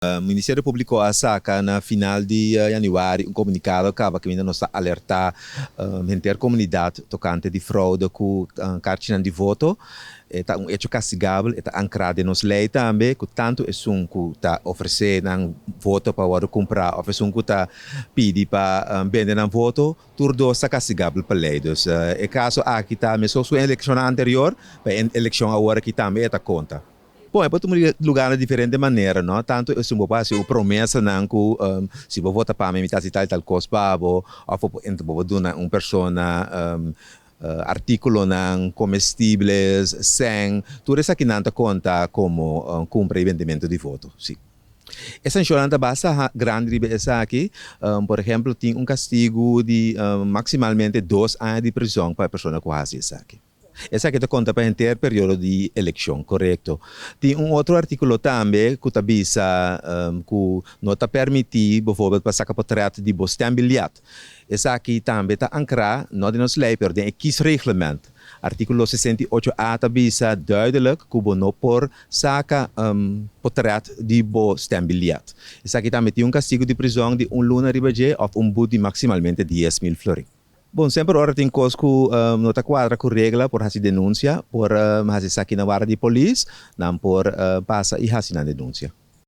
Ministerio Públiko a saka na final di yanüari un komunikado kaba kaminda nos ta alertá henter komunidat tokante di froude ku karchinan di voto. E ta un echo kastigabel, e ta ankrá den nos lei tambe ku tantu esun ku ta ofresé nan voto pa wòrdu kumprá òf esun ku ta pidi pa bende nan voto, tur dos ta kastigabel pa lei. Dus e kaso aki ta meskos ku e elekshonnan anterior, pa e elekshon awor aki tambe e ta konta. Bon, e por tuma lugar na diferente manera, no? Tantu esun bo por hasi un promesanan ku si bo vota pa mi, mi ta hasi tal i tal kos pa bo, òf bo por bo por duna un persona artíkulonan, komestibles, sèn, tur esakinan ta konta komo kumpra i bendementu di voto, sí. E sanshonnan ta basta grandi riba esaki, por ehèmpel tin un kastigu di maksimalmente 2 aña di prizòn pa e persona ku hasi esaki. Esaki ta konta pa henter periodo di elekshon, korekto. Tin un otro artíkulo tambe ku ta bisa ku no ta permití bijvoorbeeld pa saka portrèt di bo stembiljet. Esaki tambe ta ankrá, no den nos lei, pero den e kiesreglement. Artíkulo 68a ta bisa duidelijk ku bo no por saka portrèt di bo stembiljet. Esaki tambe tin un kastigu di prizòn di un luna riba dje òf un but di maksimalmente 10.000 florin. Bon, semper ora tin kos ku no ta kuadra ku regla por hasi denunsia, por hasi esaki na warda di polis, nan por pasa i hasi nan denunsia.